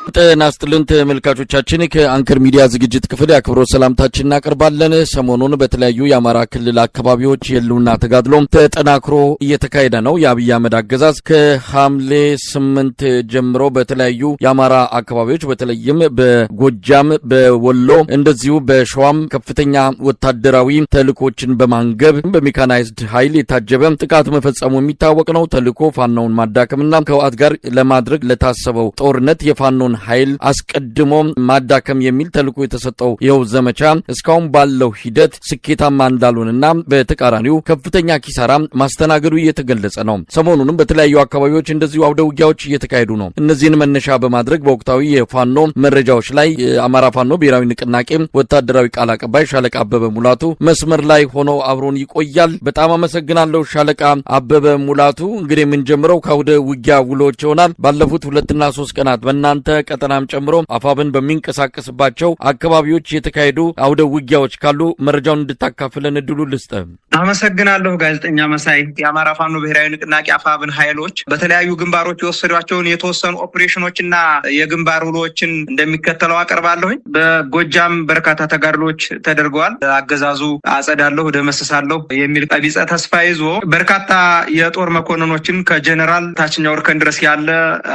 ጤና ይስጥልን ተመልካቾቻችን፣ ከአንከር ሚዲያ ዝግጅት ክፍል የአክብሮት ሰላምታችን እናቀርባለን። ሰሞኑን በተለያዩ የአማራ ክልል አካባቢዎች የህልውና ተጋድሎ ተጠናክሮ እየተካሄደ ነው። የአብይ አህመድ አገዛዝ ከሐምሌ 8 ጀምሮ በተለያዩ የአማራ አካባቢዎች በተለይም በጎጃም፣ በወሎ እንደዚሁ በሸዋም ከፍተኛ ወታደራዊ ተልእኮችን በማንገብ በሜካናይዝድ ኃይል የታጀበ ጥቃት መፈጸሙ የሚታወቅ ነው። ተልእኮ ፋኖውን ማዳከምና ከህወሓት ጋር ለማድረግ ለታሰበው ጦርነት የፋኖን ኃይል አስቀድሞ ማዳከም የሚል ተልእኮ የተሰጠው ይኸው ዘመቻ እስካሁን ባለው ሂደት ስኬታማ እንዳልሆነና በተቃራኒው ከፍተኛ ኪሳራ ማስተናገዱ እየተገለጸ ነው። ሰሞኑንም በተለያዩ አካባቢዎች እንደዚሁ አውደ ውጊያዎች እየተካሄዱ ነው። እነዚህን መነሻ በማድረግ በወቅታዊ የፋኖ መረጃዎች ላይ የአማራ ፋኖ ብሔራዊ ንቅናቄ ወታደራዊ ቃል አቀባይ ሻለቃ አበበ ሙላቱ መስመር ላይ ሆኖ አብሮን ይቆያል። በጣም አመሰግናለሁ ሻለቃ አበበ ሙላቱ። እንግዲህ የምንጀምረው ከአውደ ውጊያ ውሎች ይሆናል። ባለፉት 2 እና 3 ቀናት በእናንተ ቀጠናም ጨምሮ አፋብን በሚንቀሳቀስባቸው አካባቢዎች የተካሄዱ አውደ ውጊያዎች ካሉ መረጃውን እንድታካፍለን እድሉ ልስጥ። አመሰግናለሁ ጋዜጠኛ መሳይ። የአማራ ፋኖ ብሔራዊ ንቅናቄ አፋብን ኃይሎች በተለያዩ ግንባሮች የወሰዷቸውን የተወሰኑ ኦፕሬሽኖች እና የግንባር ውሎችን እንደሚከተለው አቀርባለሁኝ። በጎጃም በርካታ ተጋድሎች ተደርገዋል። አገዛዙ አጸዳለሁ፣ ደመስሳለሁ የሚል ቀቢጸ ተስፋ ይዞ በርካታ የጦር መኮንኖችን ከጀነራል ታችኛው እርከን ድረስ ያለ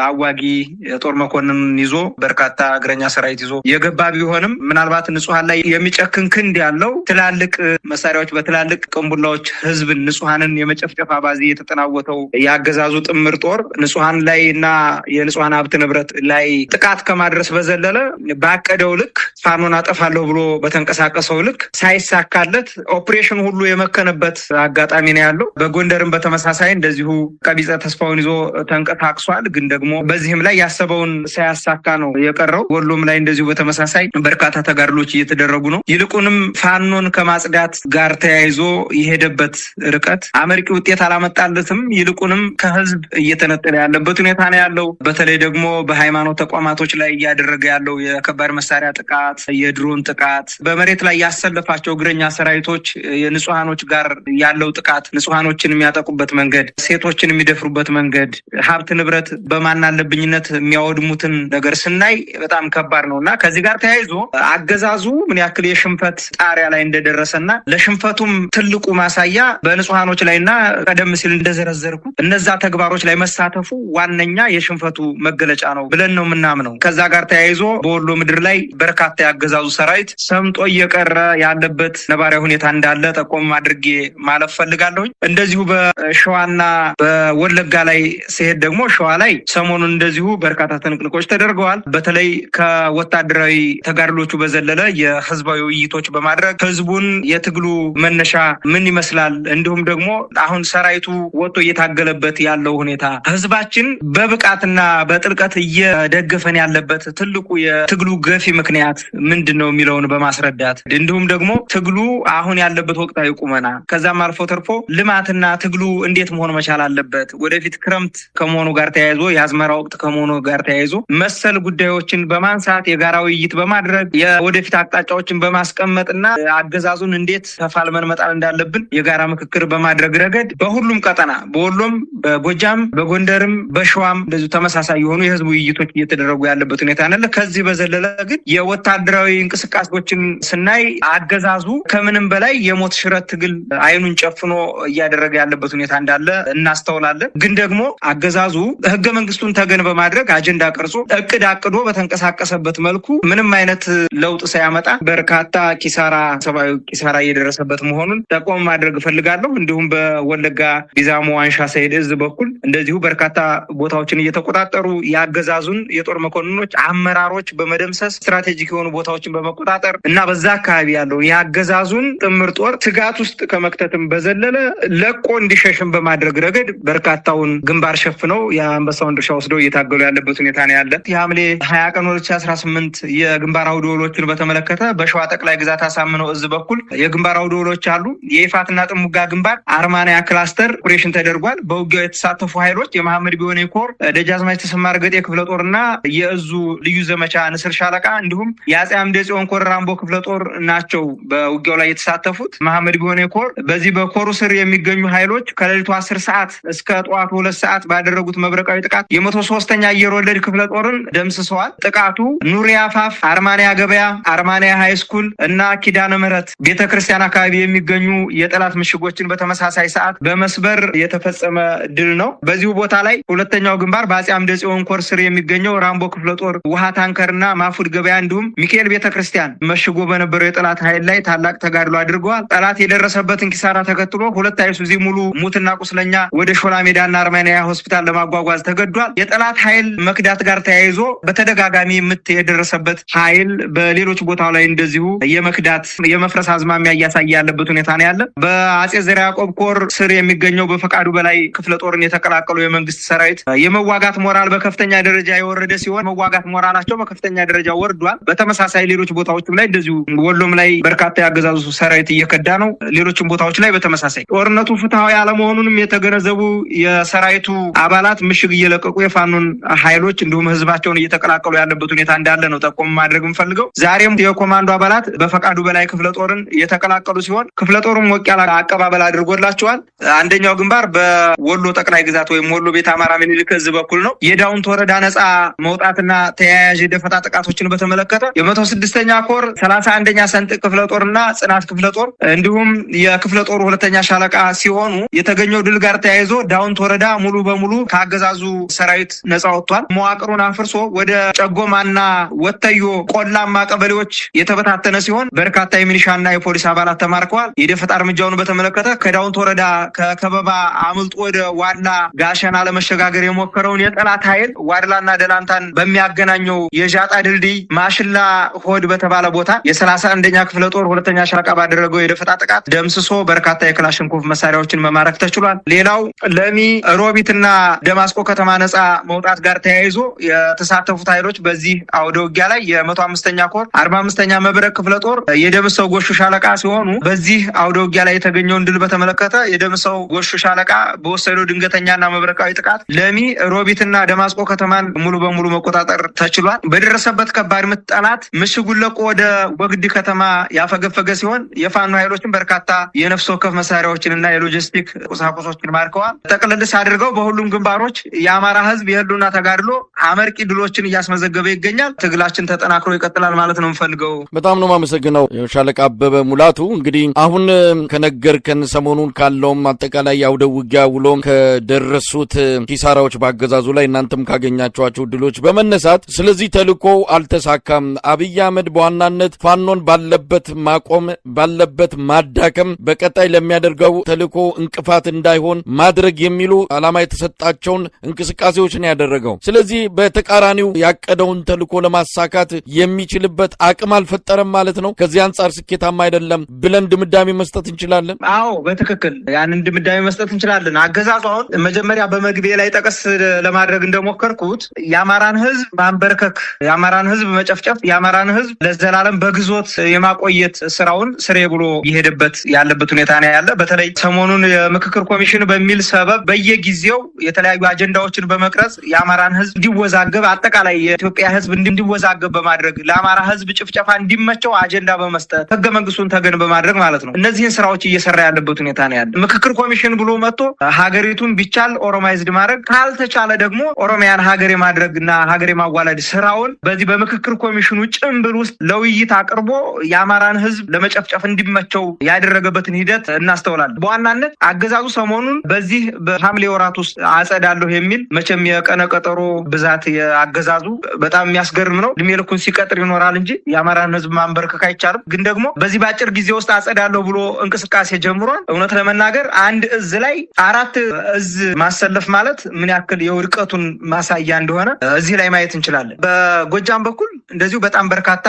አዋጊ የጦር መኮንን ይዞ በርካታ እግረኛ ሰራዊት ይዞ የገባ ቢሆንም ምናልባት ንጹሐን ላይ የሚጨክን ክንድ ያለው ትላልቅ መሳሪያዎች በትላልቅ ቅንቡላዎች ህዝብን ንጹሐንን የመጨፍጨፍ አባዜ የተጠናወተው የአገዛዙ ጥምር ጦር ንጹሐን ላይ እና የንጹሐን ሀብት ንብረት ላይ ጥቃት ከማድረስ በዘለለ ባቀደው ልክ ፋኖን አጠፋለሁ ብሎ በተንቀሳቀሰው ልክ ሳይሳካለት ኦፕሬሽን ሁሉ የመከነበት አጋጣሚ ነው ያለው። በጎንደርም በተመሳሳይ እንደዚሁ ቀቢጸ ተስፋውን ይዞ ተንቀሳቅሷል። ግን ደግሞ በዚህም ላይ ያሰበውን ሳያሳካ ነው የቀረው። ወሎም ላይ እንደዚሁ በተመሳሳይ በርካታ ተጋድሎች እየተደረጉ ነው። ይልቁንም ፋኖን ከማጽዳት ጋር ተያይዞ የሄደበት ርቀት አመርቂ ውጤት አላመጣለትም። ይልቁንም ከህዝብ እየተነጠለ ያለበት ሁኔታ ነው ያለው። በተለይ ደግሞ በሃይማኖት ተቋማቶች ላይ እያደረገ ያለው የከባድ መሳሪያ ጥቃት፣ የድሮን ጥቃት፣ በመሬት ላይ ያሰለፋቸው እግረኛ ሰራዊቶች የንጹሐኖች ጋር ያለው ጥቃት፣ ንጹሐኖችን የሚያጠቁበት መንገድ፣ ሴቶችን የሚደፍሩበት መንገድ፣ ሀብት ንብረት በማናለብኝነት የሚያወድሙትን ነገር ስናይ በጣም ከባድ ነው እና ከዚህ ጋር ተያይዞ አገዛዙ ምን ያክል የሽንፈት ጣሪያ ላይ እንደደረሰና ለሽንፈቱም ትልቁ ማሳያ በንጹሐኖች ላይ እና ቀደም ሲል እንደዘረዘርኩት እነዛ ተግባሮች ላይ መሳተፉ ዋነኛ የሽንፈቱ መገለጫ ነው ብለን ነው የምናምነው። ከዛ ጋር ተያይዞ በወሎ ምድር ላይ በርካታ ያገዛዙ ሰራዊት ሰምጦ እየቀረ ያለበት ነባራዊ ሁኔታ እንዳለ ጠቆም አድርጌ ማለፍ ፈልጋለሁኝ። እንደዚሁ በሸዋና በወለጋ ላይ ሲሄድ ደግሞ ሸዋ ላይ ሰሞኑን እንደዚሁ በርካታ ትንቅንቆች ተደርገዋል። በተለይ ከወታደራዊ ተጋድሎቹ በዘለለ የህዝባዊ ውይይቶች በማድረግ ህዝቡን የትግሉ መነሻ ምን ይመስላል፣ እንዲሁም ደግሞ አሁን ሰራዊቱ ወጥቶ እየታገለበት ያለው ሁኔታ ህዝባችን በብቃትና በጥልቀት እየደገፈን ያለበት ትልቁ የትግሉ ገፊ ምክንያት ምንድን ነው የሚለውን በማስረዳት እንዲሁም ደግሞ ትግሉ አሁን ያለበት ወቅታዊ ቁመና ከዛም አልፎ ተርፎ ልማትና ትግሉ እንዴት መሆን መቻል አለበት፣ ወደፊት ክረምት ከመሆኑ ጋር ተያይዞ የአዝመራ ወቅት ከመሆኑ ጋር ተያይዞ መሰል ጉዳዮችን በማንሳት የጋራ ውይይት በማድረግ የወደፊት አቅጣጫዎችን በማስቀመጥና አገዛዙን እንዴት ተፋልመን መጣል እንዳለብን የጋራ ምክክር በማድረግ ረገድ በሁሉም ቀጠና በወሎም፣ በጎጃም፣ በጎንደርም፣ በሸዋም እንደዚሁ ተመሳሳይ የሆኑ የህዝብ ውይይቶች እየተደረጉ ያለበት ሁኔታ አለ። ከዚህ በዘለለ ግን የወታደራዊ እንቅስቃሴዎችን ስናይ አገዛዙ ከምንም በላይ የሞት ሽረት ትግል አይኑን ጨፍኖ እያደረገ ያለበት ሁኔታ እንዳለ እናስተውላለን። ግን ደግሞ አገዛዙ ህገ መንግስቱን ተገን በማድረግ አጀንዳ ቀርጾ እቅድ አቅዶ በተንቀሳቀሰበት መልኩ ምንም አይነት ለውጥ ሳያመጣ በርካታ ኪሳራ፣ ሰብአዊ ኪሳራ እየደረሰበት መሆኑን ጠቆም ማድረግ እፈልጋለሁ። እንዲሁም በወለጋ ቢዛሞ ዋንሻ ሰይድ እዝ በኩል እንደዚሁ በርካታ ቦታዎችን እየተቆጣጠሩ የአገዛዙን የጦር መኮንኖች፣ አመራሮች በመደምሰስ ስትራቴጂክ የሆኑ ቦታዎችን በመቆጣጠር እና በዛ አካባቢ ያለውን የአገዛዙን ጥምር ጦር ስጋት ውስጥ ከመክተትም በዘለለ ለቆ እንዲሸሽም በማድረግ ረገድ በርካታውን ግንባር ሸፍነው የአንበሳውን ድርሻ ወስደው እየታገሉ ያለበት ሁኔታ ነው ያለ። የሐምሌ 20 ቀን 2018 የግንባር አውደ ውሎችን በተመለከተ በሸዋ ጠቅላይ ግዛት አሳምነው እዝ በኩል የግንባር አውደ ውሎች አሉ። የይፋትና ጥሙጋ ግንባር አርማንያ ክላስተር ኦፕሬሽን ተደርጓል። በውጊያው የተሳተፉ ኃይሎች የመሐመድ ቢሆኔ ኮር፣ ደጃዝማች ተሰማ እርገጤ ክፍለ ጦርና የእዙ ልዩ ዘመቻ ንስር ሻለቃ እንዲሁም የአፄ አምደ ጽዮን ኮር ራምቦ ክፍለ ጦር ናቸው በውጊያው ላይ የተሳተፉት። መሐመድ ቢሆኔ ኮር በዚህ በኮሩ ስር የሚገኙ ኃይሎች ከሌሊቱ 10 ሰዓት እስከ ጠዋቱ 2 ሰዓት ባደረጉት መብረቃዊ ጥቃት የ103ኛ አየር ወለድ ክፍለ ጦርን ደምስሰዋል። ጥቃቱ ኑሪያ ፋፍ፣ አርማንያ ገበያ፣ አርማንያ high school እና ኪዳነ ምህረት ቤተክርስቲያን አካባቢ የሚገኙ የጠላት ምሽጎችን በተመሳሳይ ሰዓት በመስበር የተፈጸመ ድል ነው። በዚሁ ቦታ ላይ ሁለተኛው ግንባር በአፄ አምደ ጽዮን ኮር ስር የሚገኘው ራምቦ ክፍለ ጦር ውሃ ታንከርና ማፉድ ገበያ እንዲሁም ሚካኤል ቤተክርስቲያን መሽጎ በነበረው የጠላት ኃይል ላይ ታላቅ ተጋድሎ አድርገዋል። ጠላት የደረሰበትን ኪሳራ ተከትሎ 2 አይሱዚ ሙሉ ሙትና ቁስለኛ ወደ ሾላ ሜዳና አርማንያ ሆስፒታል ለማጓጓዝ ተገዷል። የጠላት ኃይል መክዳት ጋር ተያይዞ በተደጋጋሚ ምት የደረሰበት ኃይል በሌሎች ቦታው ላይ እንደዚሁ የመክዳት የመፍረስ አዝማሚያ እያሳየ ያለበት ሁኔታ ነው ያለ። በአፄ ዘርዓ ያዕቆብ ኮር ስር የሚገኘው በፈቃዱ በላይ ክፍለ ጦርን የተቀላቀሉ የመንግስት ሰራዊት የመዋጋት ሞራል በከፍተኛ ደረጃ የወረደ ሲሆን መዋጋት ሞራላቸው በከፍተኛ ደረጃ ወርዷል። በተመሳሳይ ሌሎች ቦታዎችም ላይ እንደዚሁ ወሎም ላይ በርካታ ያገዛዙ ሰራዊት እየከዳ ነው። ሌሎችም ቦታዎች ላይ በተመሳሳይ ጦርነቱ ፍትሃዊ አለመሆኑንም የተገነዘቡ የሰራዊቱ አባላት ምሽግ እየለቀቁ የፋኖን ኃይሎች እንዲሁም ህዝባቸውን እየተቀላቀሉ ያለበት ሁኔታ እንዳለ ነው ጠቆም ማድረግ የምፈልገው። ዛሬም የኮማንዶ አባላት በፈቃዱ በላይ ክፍለ ጦርን የተቀላቀሉ ሲሆን ክፍለ ጦሩም ሞቅ ያለ አቀባበል አድርጎላቸዋል። አንደኛው ግንባር በወሎ ጠቅላይ ግዛት ወይም ወሎ ቤት አማራ ምኒልክ እዝ በኩል ነው። የዳውንት ወረዳ ነፃ መውጣትና ተያያዥ የደፈጣ ጥቃቶችን በተመለከተ የ106ኛ ኮር 31ኛ ሰንጥቅ ክፍለ ጦርና ጽናት ክፍለ ጦር እንዲሁም የክፍለ ጦሩ ሁለተኛ ሻለቃ ሲሆኑ የተገኘው ድል ጋር ተያይዞ ዳውንት ወረዳ ሙሉ በሙሉ ካገዛዙ ሰራዊት ነፃ ወጥቷል። መዋቅሩን አፍርሶ ወደ ጨጎማና ወተዮ ቆላማ ቀበሌዎች የተበታተነ ሲሆን በርካታ የሚሊሻና የፖሊስ አባላት ተማርከዋል። የደፈጣ እርምጃውን በተመለከተ ከዳውንት ወረዳ ከከበባ አምልጦ ወደ ዋድላ ጋሸና ለመሸጋገር የሞከረውን የጠላት ኃይል ዋድላና ደላንታን በሚያገናኘው የዣጣ ድልድይ ማሽላ ሆድ በተባለ ቦታ የ31ኛ ክፍለ ጦር ሁለተኛ ሻለቃ ባደረገው የደፈጣ ጥቃት ደምስሶ በርካታ የክላሽንኮቭ መሳሪያዎችን መማረክ ተችሏል። ሌላው ለሚ ሮቢትና ደማስቆ ከተማ ነፃ መውጣት ጋር ተያይዞ የተሳተፉት ኃይሎች በዚህ አውደ ውጊያ ላይ የ105ኛ ኮር 45ኛ መብረቅ ክፍለ ጦር የደምሰው ጎሹ ሻለቃ ሲሆኑ በዚህ አውደ ውጊያ ላይ የተገኘውን ድል በተመለከተ የደምሰው ጎሹ ሻለቃ በወሰደው ድንገተኛና መብረቃዊ ጥቃት ለሚ ሮቢትና ደማስቆ ከተማን ሙሉ በሙሉ መቆጣጠር ተችሏል። በደረሰበት ከባድ ምት ጠላት ምሽጉን ለቆ ወደ ወግዲ ከተማ ያፈገፈገ ሲሆን የፋኖ ኃይሎችን በርካታ የነፍስ ወከፍ መሳሪያዎችንና የሎጂስቲክ ቁሳቁሶችን ማርከዋል። ጠቅልልስ አድርገው በሁሉም ግንባሮች የአማራ ህዝብ የህልውና ተጋድሎ አመርቂ ድሎችን እያስመዘገበ ይገኛል። ትግላችን ተጠናክሮ ይቀጥላል ማለት ነው የምፈልገው። በጣም ነው የማመሰግነው ሻለቃ አበበ ሙላቱ። እንግዲህ አሁን ከነገርከን ሰሞኑን ካለውም አጠቃላይ የአውደ ውጊያ ውሎ ከደረሱት ኪሳራዎች ባገዛዙ ላይ እናንተም ካገኛችኋቸው ድሎች በመነሳት ስለዚህ ተልእኮው አልተሳካም፣ አብይ አህመድ በዋናነት ፋኖን ባለበት ማቆም ባለበት ማዳከም በቀጣይ ለሚያደርገው ተልእኮ እንቅፋት እንዳይሆን ማድረግ የሚሉ ዓላማ የተሰጣቸውን እንቅስቃሴዎች ነው ያደረገው። ስለዚህ በተቃራኒው ያቀደውን ተልእኮ ለማሳካት የሚችልበት አቅም አልፈጠረም ማለት ነው። ከዚህ አንጻር ስኬታማ አይደለም ብለን ድምዳሜ መስጠት እንችላለን። አዎ በትክክል ያንን ድምዳሜ መስጠት እንችላለን። አገዛዙ አሁን መጀመሪያ በመግቢያ ላይ ጠቀስ ለማድረግ እንደሞከርኩት የአማራን ህዝብ ማንበርከክ፣ የአማራን ህዝብ መጨፍጨፍ፣ የአማራን ህዝብ ለዘላለም በግዞት የማቆየት ስራውን ስሬ ብሎ የሄደበት ያለበት ሁኔታ ነው ያለ። በተለይ ሰሞኑን የምክክር ኮሚሽን በሚል ሰበብ በየጊዜው የተለያዩ አጀንዳዎችን በመቅረጽ የአማራን ህዝብ እንዲወዛገብ፣ አጠቃላይ የኢትዮጵያ ህዝብ እንዲወዛገብ በማድረግ ለአማራ ህዝብ ጭፍጨፋ እንዲመቸው አጀንዳ በመስጠት ህገ መንግስቱን ተገን በማድረግ ማለት ነው እነዚህን ስራዎች እየሰራ ያለበት ሁኔታ ነው ያለ። ምክክር ኮሚሽን ብሎ መጥቶ ሀገሪቱን ቢቻል Oromized ማድረግ ካልተቻለ ደግሞ ኦሮሚያን ሀገር የማድረግና ሀገር የማዋለድ ስራውን በዚህ በምክክር ኮሚሽኑ ጭንብል ውስጥ ለውይይት አቅርቦ የአማራን ህዝብ ለመጨፍጨፍ እንዲመቸው ያደረገበትን ሂደት እናስተውላለን። በዋናነት አገዛዙ ሰሞኑን በዚህ በሐምሌ ወራት ውስጥ አጸዳለሁ የሚል መቼም የቀነ ቀጠሮ ብዛት የአገዛዙ በጣም የሚያስገርም ነው። እድሜ ልኩን ሲቀጥር ይኖራል እንጂ የአማራን ህዝብ ማንበርከክ አይቻልም። ግን ደግሞ በዚህ በአጭር ጊዜ ውስጥ አጸዳለሁ ብሎ እንቅስቃሴ ጀምሯል። እውነት ለመናገር አንድ እዝ ላይ 4 እዝ ማሰለፍ ማለት ምን ያክል የውድቀቱን ማሳያ እንደሆነ እዚህ ላይ ማየት እንችላለን። በጎጃም በኩል እንደዚሁ በጣም በርካታ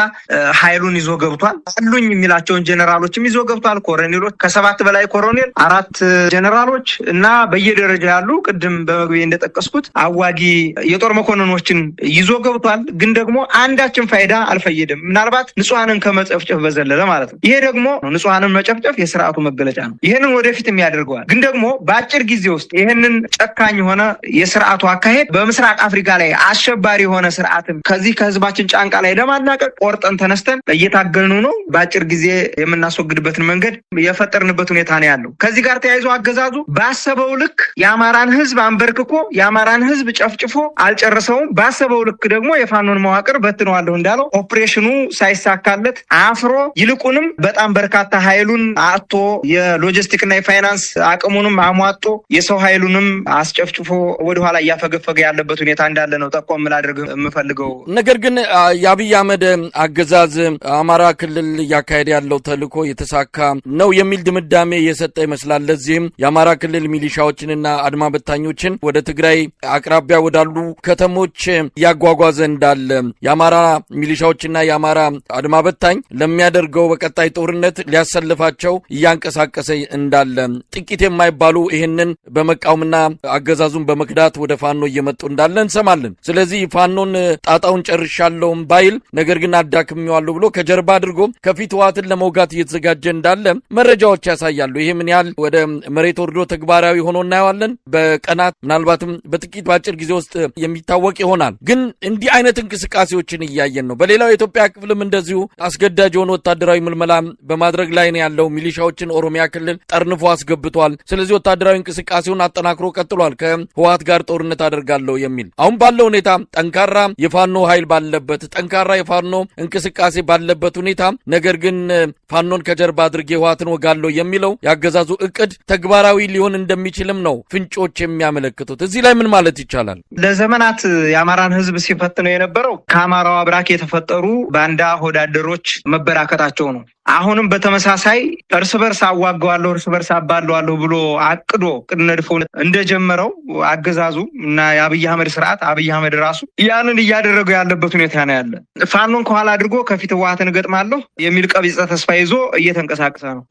ኃይሉን ይዞ ገብቷል። አሉኝ የሚላቸውን ጀነራሎችም ይዞ ገብቷል። ኮሎኔሎች ከ7 በላይ ኮሎኔል፣ 4 ጀነራሎች እና በየደረጃ ያሉ ቅድም በመግቢያ እንደጠቀስኩት አዋጊ የጦር መኮንኖችን ይዞ ገብቷል። ግን ደግሞ አንዳችን ፋይዳ አልፈየደም። ምናልባት ንጹሃንን ከመጨፍጨፍ በዘለለ ማለት ነው። ይሄ ደግሞ ንጹሃንን መጨፍጨፍ የስርዓቱ መገለጫ ነው። ይህንን ወደፊትም ያደርገዋል። ግን ደግሞ በአጭር ጊዜ ውስጥ ይህንን ጨካኝ የሆነ የስርዓቱ አካሄድ በምስራቅ አፍሪካ ላይ አሸባሪ የሆነ ስርዓትን ከዚህ ከህዝባችን ጫንቃ ላይ ለማላቀቅ ቆርጠን ተነስተን እየታገልነው ነው። በአጭር ጊዜ የምናስወግድበትን መንገድ የፈጠርንበት ሁኔታ ነው ያለው። ከዚህ ጋር ተያይዞ አገዛዙ ባሰበው ልክ የአማራን ህዝብ አንበርክኮ የአማራን ህዝብ ጨፍጭፎ አልጨረሰውም። ባሰበው ልክ ደግሞ የፋኖን መዋቅር በትነዋለሁ እንዳለው ኦፕሬሽኑ ሳይሳካለት አፍሮ ይልቁንም በጣም በርካታ ኃይሉን አጥቶ የሎጂስቲክና የፋይናንስ አቅሙንም አሟጦ የሰው ኃይሉንም አስጨፍጭፎ ወደኋላ እያፈገፈገ ያለበት ሁኔታ እንዳለ ነው ጠቆም ላድርግ የምፈልገው። ነገር ግን የአብይ አህመድ አገዛዝ አማራ ክልል እያካሄደ ያለው ተልዕኮ የተሳካ ነው የሚል ድምዳሜ የሰጠ ይመስላል። ለዚህም የአማራ ክልል ሚሊሻዎችንና አድማ በታኞችን ወደ ትግራይ አቅራቢያ ወዳሉ ከተሞች እያጓጓዘ እንዳለ፣ የአማራ ሚሊሻዎችና የአማራ አድማ በታኝ ለሚያደርገው በቀጣይ ጦርነት ሊያሰልፋቸው እያንቀሳቀሰ እንዳለ፣ ጥቂት የማይባሉ ይህንን በመቃወምና አገዛዙን በመክዳት ወደ ፋኖ እየመጡ እንዳለ እንሰማለን። ስለዚህ ፋኖን ጣጣውን ጨርሻለሁም ባይል ነገር ግን አዳክሜዋለሁ ብሎ ከጀርባ አድርጎ ከፊት ህወሓትን ለመውጋት እየተዘጋጀ እንዳለ መረጃዎች ያሳያሉ። ይሄ ምን ያህል ወደ መሬት ወርዶ ተግባራዊ ሆኖ እናየዋለን። በቀናት ምናልባትም በጥቂት በአጭር ጊዜ ውስጥ የሚታወቅ ይሆናል። ግን እንዲህ አይነት እንቅስቃሴዎችን እያየን ነው። በሌላው የኢትዮጵያ ክፍልም እንደዚሁ አስገዳጅ የሆኑ ወታደራዊ ምልመላ በማድረግ ላይ ነው ያለው። ሚሊሻዎችን ኦሮሚያ ክልል ጠርንፎ አስገብቷል። ስለዚህ ወታደራዊ እንቅስቃሴውን አጠናክሮ ቀጥሏል። ከህወሓት ጋር ጦርነት አደርጋለሁ የሚል አሁን ባለው ሁኔታ ጠንካራ የፋኖ ኃይል ባለበት፣ ጠንካራ የፋኖ እንቅስቃሴ ባለበት ሁኔታ ነገር ግን ፋኖን ከጀርባ አድርጌ ህወሓትን ወጋለሁ የሚለው ያገዛዙ እቅድ ተግባራዊ ሊሆን እንደሚችልም ነው ፍንጮች የሚያመለክቱት። እዚህ ላይ ምን ማለት ይቻላል? ለዘመናት የአማራን ህዝብ ሲፈትነው የነበረው ከአማራው አብራክ የተፈጠሩ ባንዳ ሆዳደሮች መበራከታቸው ነው። አሁንም በተመሳሳይ እርስ በርስ አዋገዋለሁ፣ እርስ በርስ አባለዋለሁ ብሎ አቅዶ ነድፎ እንደጀመረው አገዛዙ እና የአብይ አህመድ ስርዓት፣ አብይ አህመድ ራሱ ያንን እያደረገው ያለበት ሁኔታ ነው ያለ። ፋኖን ከኋላ አድርጎ ከፊት ህወሓትን እገጥማለሁ የሚል ቀቢጸ ተስፋ ይዞ እየተንቀሳቀሰ ነው።